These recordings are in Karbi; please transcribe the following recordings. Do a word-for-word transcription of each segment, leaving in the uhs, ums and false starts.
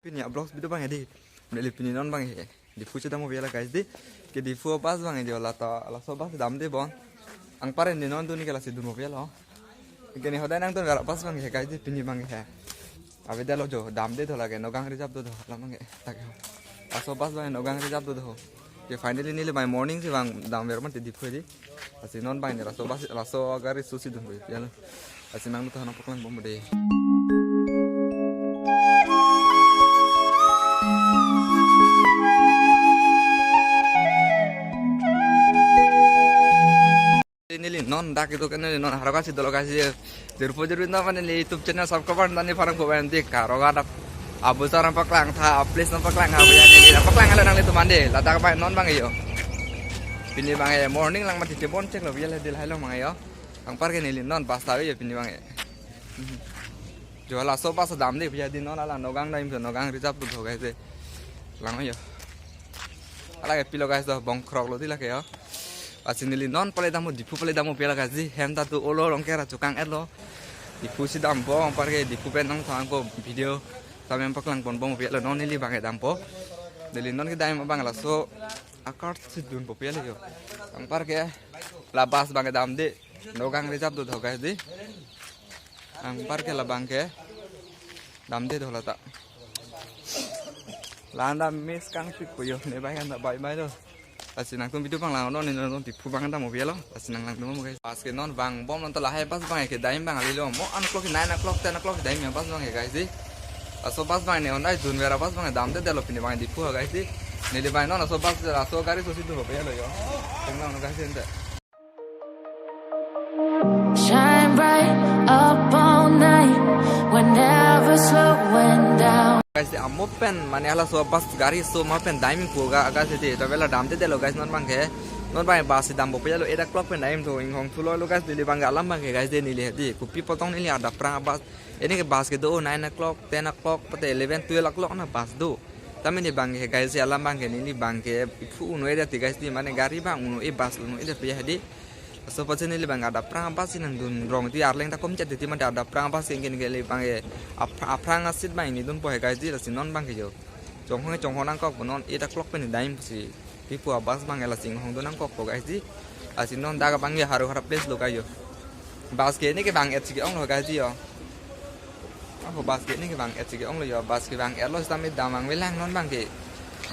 Pini a-vlogs video abang hedi. Neli pini non abang he Diphu chedam mo biala guys di. Ke Diphu bus abang he jo lata laso bus damde bon. Anpar ne non dun ke lasi dun mo biala. Ke ne hodai nangdun gara bus abang he guys di pini abang he. Avedetlo jo damde do lake Nagaon reserve do do alam abang he. Tak he. Laso bus abang Nagaon reserve do do. Ke finally neli by morning si abang damver mati Diphu di. Lasi non abang ne laso bus laso gari susi dun mo biala. Lasi nangtum ta nangpaklang bom de. Neli non dak itu kan neli non harga si dolo kasi. Jirpo jirpo na mane neli YouTube channel subscribe dan ni parang ko ban dik karo ga dap. Abu sarang paklang tha, please nangpaklang ha ya neli nangpaklang hala nanglitum mande. Ladak abang non abang he jo. Pini abang he morning lang mati chebon cheklo biala di lahai lo abang he jo. Anpar ke neli non bus ta ave jo pini abang he. Jo laso bus damde biala di non ala Nagaon daim to Nagaon reserve do guys de. Lang jo. Ala ke pilo guys do bongkrok lo di lake jo. Lasi neli non pale dam mo Diphu pale dam mo biala guys di hem ta tu olo Rongkhera chokang etlo. Diphu si dampo anpar ke Diphu pen nangthang ko video. Sampai paklang pon bom biala non neli abang he dampo. Neli non ke daim abang laso a-card si dun po biala jo. Anpar ke la bus abang he damde. Nagaon reserve do do guys di. Anpar ke labang ke damde do lata. Landa miss kangpik po jo ne bai kan bai bai do. Lasi nangtum video abang lang non ne non Diphu abang dam mo biala. Lasi nanglangdun mo guys. Bus ke non vangbom non ta lahai bus abang ke daim abang alilo mo an o'clock nine o'clock ten o'clock daim ya bus abang ke guys di. Laso bus abang ne Hyundai dunver a-bus abang damdedetlo pini abang Diphu ha guys di. Neli abang non laso bus laso gari susi dun mo biala jo. Tenglang no guys di ente. Shine bright up all night. We're never slowing down. Guys di amo pen mane halaso bus gari so ma pen daim ingpu ga guys di ta vela damdedetlo guys non abang ke. Non abang bus si dam po biala eight o'clock pen daim to inghong thulo lo guys di neli abang alam abang ke guys di neli hedi kopi potong neli adap prang bus. Ini ke bus ke do nine o'clock, ten o'clock, pate eleven, twelve o'clock na bus do. Tame ne abang ke guys, alam abang ke neli abang ke iphu un'e det guys di mane gari abang un'e bus un'e det ya di. So pase neli abang adap prang bus si nangdun rong di arleng ta komchet di mane adap prang bus ke neli abang ke apr- aphrang a-seat abang ne dun po he guys di lasi non abang ke jo. Chonghong chonghong nangkok po non eight o'clock pen daim si. Diphu a-bus abang ke lasi inghong dun nangkok po guys di. Lasi non dak abang ke haro hara place lo guys jo. Bus ke ne ke bang et si ke-ong lo guys di jo. Ako bus ke ne ke bang et si ke-ong lo jo, bus ke bang etlo sitame dam abang velang non abang ke.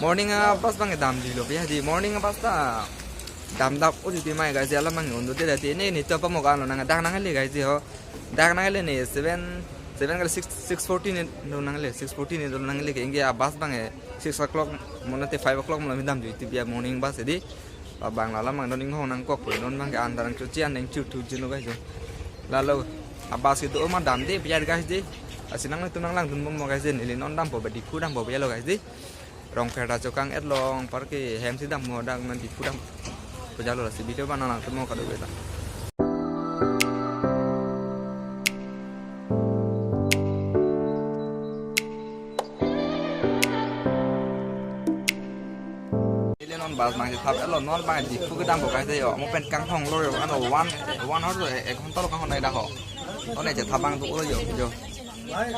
Morning a-bus abang ke damdelo biala di, morning a-bus ta damdap o di ma guys di alam abang ke un'edet di ne ne to pa mo kan lo nang dak nangle guys di ho. Dak nangle ne seven, seven kali six, six forty ne lo nangle, six forty ne lo nangle ke inge a-bus abang ke six o'clock mo nate five o'clock mo lo damdelo ti biala morning bus di. Labang la alam abang non inghong nangkok po non abang ke an darang chuchi an neng chu thu jin lo guys jo. Lalo a-bus ke do ma damde biala guys di. Lasi nangtum nanglangdun bom mo guys di neli non dam po ba Diphu dam po biala guys di. Rongkhera chokang etlo anpar ke hem si dam mo dak non Diphu dam. Pajalo lasi video abang nanglangdun mo kadokave ta. Neli non bus nangchethap etlo non abang Diphu kedam po guys de jo. Mo pen kanghong lo jo ano one, one hour lo ek ghonta lo kanghon nai dak ho. One chethap abang tu ulo jo jo.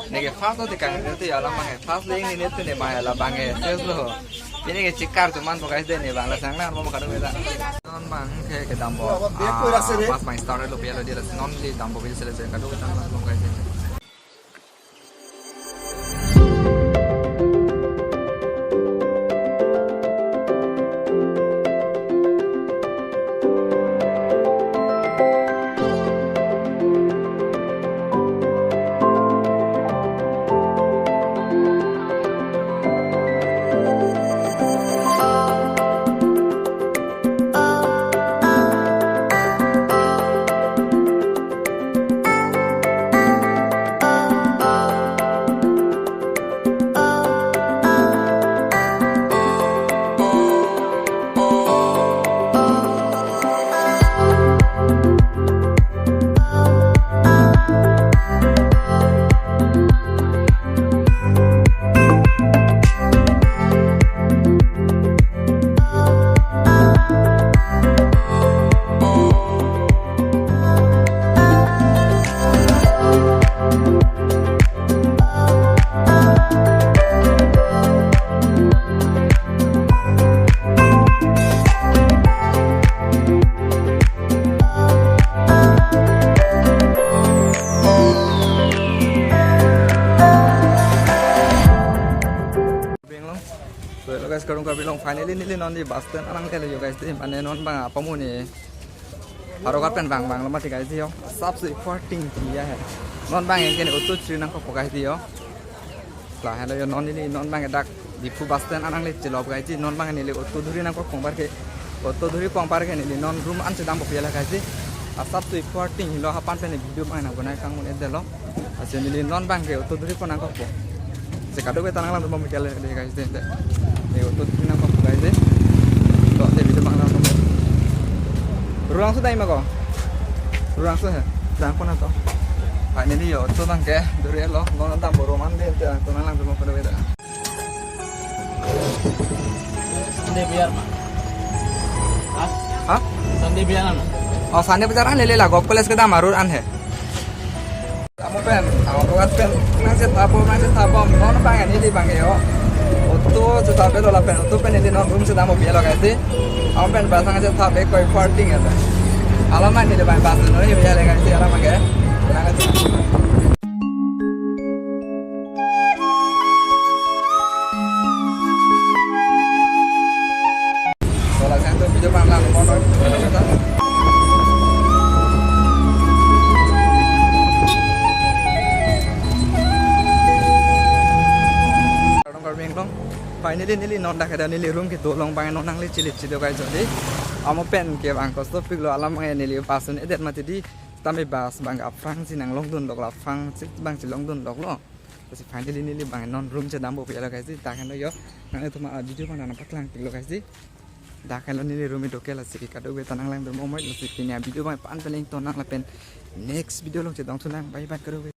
Ne ke fast lo te kang te alam abang ke fast le ne ne te ne abang la abang ke ses lo. Pini ke chikar chuman po guys de ne abang la sang na mo kadu beta. Non abang ke kedam po. Ah, bus abang start lo biala di lasi non di dam po biala sele se kadu kedam po guys de. Hello guys, Karong Karbi Anglong, finally neli non di bus stand arang tele yo guys, di mane non bang apa mu ni? Haro kat pen bang bang lama ti guys di yo. Sap su important dia hai. Non bang yang kene auto chiri nangkokpo guys di yo. La hello yo, non neli non bang dak Diphu bus stand arang le chilop guys di, non bang neli auto dhuri nangkok kongbar ke. Auto dhuri kongbar ke neli non room an chedampo pi ala guys di. Asap su important hilo hapan pen video bang nang bonai kang un edelo. Asin neli non bang ke auto dhuri ko nangkokpo. Si kadokave ta nanglang tumo mikal de guys de. Ni auto dhuri nangkokpo guys de. To de video bang nang tumo. Rulangso dai ma ko. Rulangso he. Dang ko na to. Finally yo auto bang ke dhuri lo. Non dampo room an de, to nanglang tumo kadokave ta. Sunday biar ma. Ha? Ha? Sunday biar na. Oh, Sunday biar an lele la, Govt College kedam arur an he. Amu pen, amu rogat pen, nang chethapo, nang chethapo, non bang ani di bang yo. Auto chethapo lo lapen, auto pen ini non room chedampo pi ala guys di. Amu pen bus nang chethapo koi parking ya. Alam ani di bang bus non ini pi ala guys di, alam ke. Nang chethapo. Wala sento video bang lang mono. Karong Karbi Anglong. Finally neli non dak ada neli room kedo along bang non nangli chili chili guys di. Amu pen ke bang kosto pik lo alam bang neli bus un edet mati di. Tame bus bang aphrang si nanglong dun lok la aphrang si bang si long dun lok lo. Lasi finally neli bang non room chedampo pi ala guys di, dak henlo yo. Nang itu ma video bang nang paklang pik lo guys di. Dak henlo neli room itu ke, lasi kadokave ta nanglang tumo moi, lasi pini video bang pan paling to nang lapen next video along chedongthu nang, bye bye kadokave.